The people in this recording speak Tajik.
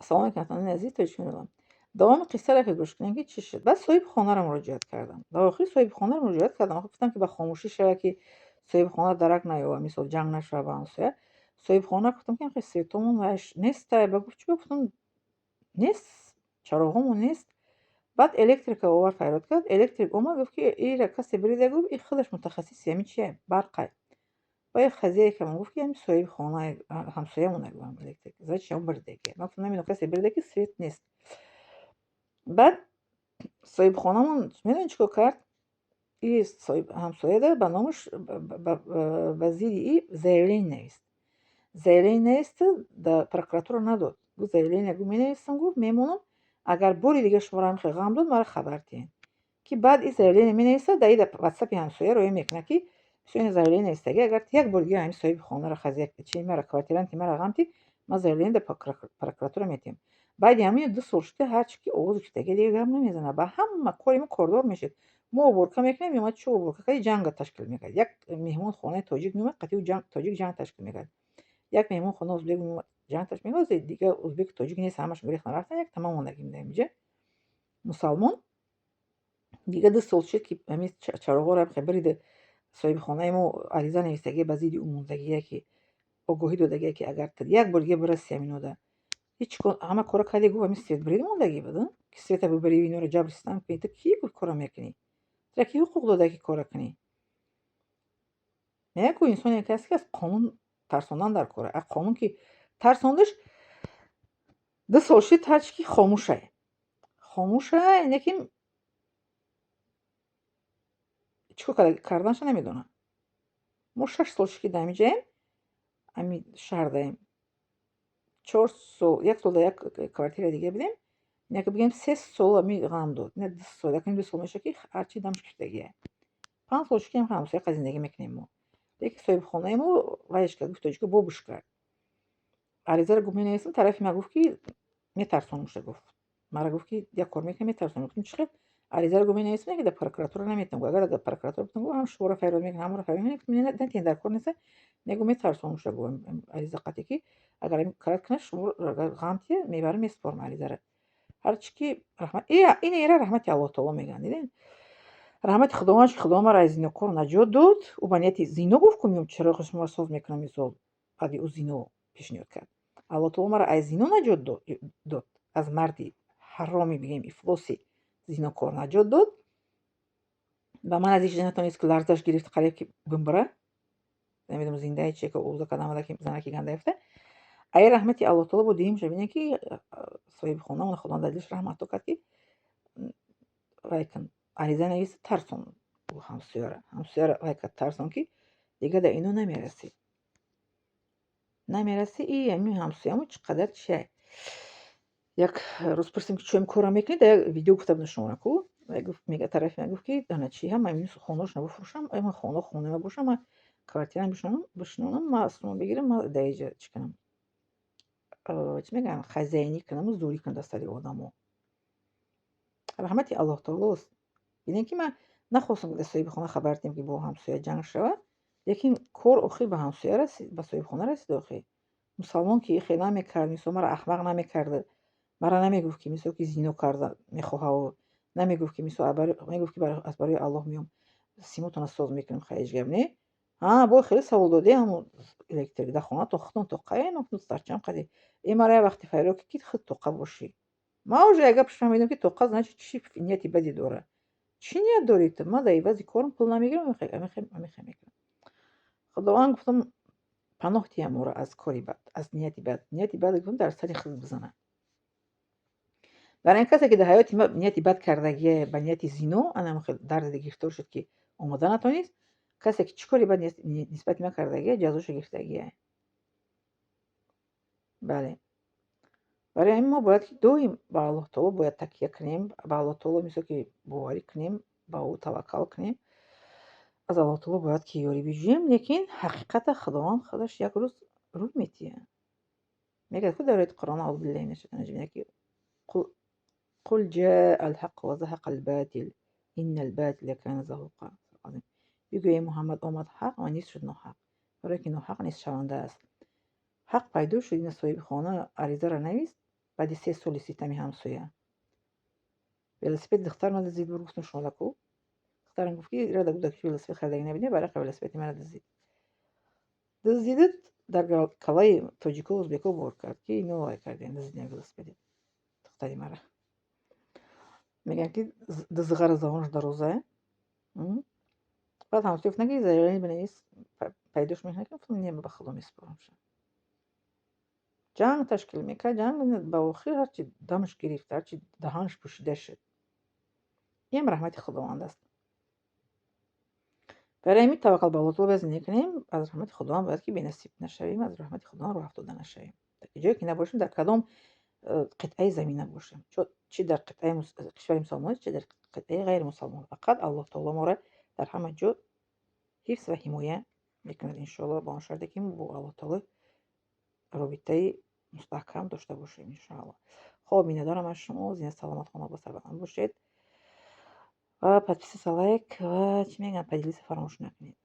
Салом алейкум, ватанони азиз, тоҷикон. Давоми қиссаро ки гӯш кунем, ки чӣ шуд. Баъд соҳиби хонаро муроҷиат кардам. Дар охир соҳиби хонаро муроҷиат кардам. Гуфтам, ки ба хомӯшӣ шава, ки соҳиби хона дарак наёва, мисол, ҷанг нашава ба ҳамсоя. Соҳиби хона гуфтам, ки ҳамхел светомон неста. Ба гуфт, чӣ? Гуфтам, нест, чароғомон нест. Баъд электрика овард, фарёд кард. Электрик омад, гуфт, ки ира касе бирида, гуфт, и худаш мутахассиси ҳамин чия, барқай. Ба як хозяйкамон гуфт, ки ҳамин соҳиби хона ҳамсоямон, гуфтам, электрик. Зачем биридагия? Ман гуфтам, намедонам, касе бирида, ки свет нест. Баъд соҳибхонамон медонед, чӣ кор кард? И ҳамсояда ба номаш, ба зидди и заявление навист. Заявление нависта, да прокуратура надод. Гуфт, заявление, гуфт, менависам, гуфт, мемонам, агар бори дига шуморо ҳамин хел ғам дод, маро хабар диҳед. Ки баъд и заявление менависад, дар и ватсапи ҳамсоя роя мекунад, ки бисёр ин заявление навистагӣ, агар як бори дига ҳамин соҳиби хонаро, хозяйка чи мара, квартиранти мара ғам дид, ман заявление дар прокуратура медиҳам. Баъди ҳамин 2 сол шуда, ҳарчи ки овоз гирифтагӣ, дига гап намезанад. Ба ҳама кори мо кордор мешид. Мо уборка мекунем, меомад, чӣ уборка кардӣ, ҷанга ташкил мекард. Як меҳмон хонаи тоҷик меомад, қатъи тоҷик ҷанг ташкил мекард. Як меҳмон хона узбек меомад, ҷанг ташкил мекард. Дига узбеку тоҷик нест, ҳамашон гурехтан, рафтан, як тамом мондагим дар инҷа мусалмон. Дига 2 сол шуд, ки ҳамин чароғҳоро бирида. Соҳиби хонаи мо ариза навистагӣ ба зидди ӯ мондагие, ки огоҳӣ додагие, ки агар як бор дига бираси ҳаминода, ҳеҷ ҳама кора кардӣ, гуфт, ҳамин свет бирида мондагӣ буд, ки света бибарӣ, иноро ҷабр систам кунӣ, ту кӣ, гуфт, кора мекунӣ? Тура кӣ ҳуқуқ дода, ки кора кунӣ? Мегӯяд, ку инсоне ки аст, ки аз қонун тарсондан дар кора. Аз қонун ки тарсондаш, 2 сол шуд, ҳарчи ки хомӯшай, хомӯшай, лекин чӣ кор карданашо намедонам. Мо 6 сол шуд, ки дар ҳамин ҷаем, ҳамин шаҳрдаем. 4 сол, як сол дар як квартираи дига будем. Яке бигем, 3 сол ҳамин ғам дод, не, 2 сол, якним 2 сол мешавад, ки ҳарчи дамш киштагия. 5 сол шуд, ки ҳамсоя зиндагӣ мекунем мо. Лекин соҳибхонаи мо вайш кард, гуфт, тоҷико бобуш кард. Аризаро, гуфт, менависам, тарафи ман гуфт, ки метарсонумша, гуфт. Мара гуфт, ки як кор мекунем, метарсонем. Гуфтам, чӣ хел? Аризаро, гуфт, менависам, ки дар прокуратура наметавонам. Гуфт, агар дар прокуратура бутам, гуфт, ҳам шуморо фарёд мекунам, ҳамаро фарёд мекунам. Гуфтам, натиҳен, дар кор неста. Негу, метарсонумша, гуфт, ариза қатъе, ки агар карат кунад, шуморо ғам тия, мебарам, месупорам аризаро. Ҳарчи ки ин ира раҳмати Аллоҳ таоло мегӯянд, дидед? Раҳмати Худованд, ки Худованд маро аз зинокор наҷот дод. Ӯ ба нияти зино гуфт, ку меом, чароғи шуморо соз мекунам, мисол, баъди ӯ зино пешниҳод кард. Аллоҳ таоло маро аз зино наҷот дод, аз марди ҳароми, бигем, ифлоси зинокор наҷот дод. Ба ман аз ҳеҷ натавонист, ки ларзаш гирифт, қариб ки бимбира. Намедонам, зиндаи чие, ки овоза карда омада, ки занаки ганда ёфта. Ай раҳмати Аллоҳ таоло бо дуюмша бинед, ки соҳиби хона, Худованд дар дилаш раҳмат кард, ки вай кун, ариза нависа, тарсон ҳамсояра, ҳамсояра вай кард, тарсон, ки дига дар ино намерасӣ, намерасӣ. И ҳамин ҳамсоямон чӣ қадар чия. Як рӯз пурсидем, ки чӯ ин корро мекунӣ, дар як видео гуфта будам шуморо ку. Гуфт, мега, тарафи ман гуфт, ки ана чи, ҳама хонаошонро бифурӯшам, ама хона хонаи ман бошам, ман квартираам бишинонам, ман аз бигирам, ман дар иҷа чӣ кунам, чӣ мегӯям, хозяйнӣ кунаму зӯрӣ кунам дар сари одамо. Раҳмати Аллоҳ таолост. Бинед, ки ман нахостам, ки дар соҳиби хона хабар диҳем, ки бо ҳамсоя ҷанг шавад, лекин кор охир ба ҳамсоя расид, ба соҳибхона расид. Охир мусалмон ки хел намекард, мисол, маро аҳмақ намекарда, мара намегуфт, ки мисол, ки зино карда мехоҳаву намегуфт, ки мисол, мегуфт, ки аз барои Аллоҳ меом, симотона соз мекунем, хай, ҳеҷ гап не. Ҳа, бо хеле савол додӣ, ҳамун электрик дар хонатон худтон тоқаен, сарчам қади э мара як вақте фарёд кард, ки худ тоқа бошӣ. Ман уже як гапаш фаҳмидам, ки тоқа значит чӣ нияти баде дорад. Чӣ ният дорӣ ту? Ман дар ивази корам пул намегирам, амихе мекунам. Худованд, гуфтам, паноҳ диҳам моро аз кори бад, аз нияти бад. Нияти бад, гуфтам, дар сари худ бизанад. Барои ин касе, ки дар ҳаёти ма нияти бад кардагие, ба нияти зино, ана хел дарде гирифтор шуд, ки омода натонист. Касе, ки чӣ кори бад нисбати ман кардагие, ҷазошо гирифтагие. Бале, барои ҳамин мо бояд, ки доим ба Аллоҳ таоло бояд такя кунем, ба Аллоҳ таоло, мисол, ки боварӣ кунем, ба ӯ таваккал кунем, аз Аллоҳ таоло бояд, ки ёрӣ биҷӯем. Лекин ҳақиқата Худованд худаш як рӯз рӯй медиҳад. Мегӯяд ку дар ояти Қуръон: أعوذ بالله من الشيطان الرجيم, ки قل جاء الحق وزهق الباطل إن الباطل كان زهوقا. Бигӯ, эй Муҳаммад, омад ҳақ ва низ шуд ноҳақ, барое ки ноҳақ нестшаванда аст. Ҳақ пайдо шуд. Ина соҳиби хона аризаро навист. Баъди 3 соли ситами ҳамсоя велосипеди духтар ма дуздид бур. Гуфтам, шумо ку, духтарам гуфт, ки ира гуфта, ки велосипед харидагӣ набудем, барақа велосипеди мара дуздид. Дуздидит, дар калаи тоҷико, узбеко бор кард, ки ино вай кардем, дуздидем велосипеди духтари мара. Мегӯянд, ки дузғара забонаш дароза. Баъд ҳамсоя гуфтанд, ки заявление бинавис, пайдош мекунад. Гуфтам, не, ба Худо месупорамша. Ҷанг ташкил мекард, ҷанг. Ба охир ҳарчи дамаш гирифт, ҳарчи даҳанаш пӯшида шуд. Инам раҳмати Худованд аст. Барои ҳамин таваккал ба Аллоҳ таоло бояд зиндагӣ кунем. Аз раҳмати Худованд бояд ки бенасиб нашавем, аз раҳмати Худованд роҳ афтода нашавем. Дар ҷое ки набошем, дар кадом қитъаи замин набошем, чӣ дар қитъаи кишвари мусалмонӣ, чӣ дар қитъаи ғайримусалмон, фақат Аллоҳ таоло моро дар ҳама ҷо ҳифз ва ҳимоя мекунад, иншоалло, ба он шарте ки мо бо Аллоҳ таоло робитаи мустаҳкам дошта бошем, иншоалло. Хоб, миннатдорам аз шумо. Зинда, саломат, хона сарбаланд бошед ва подписаться, лайк ва, чӣ мегӯянд, поделиться фаромӯш накунед.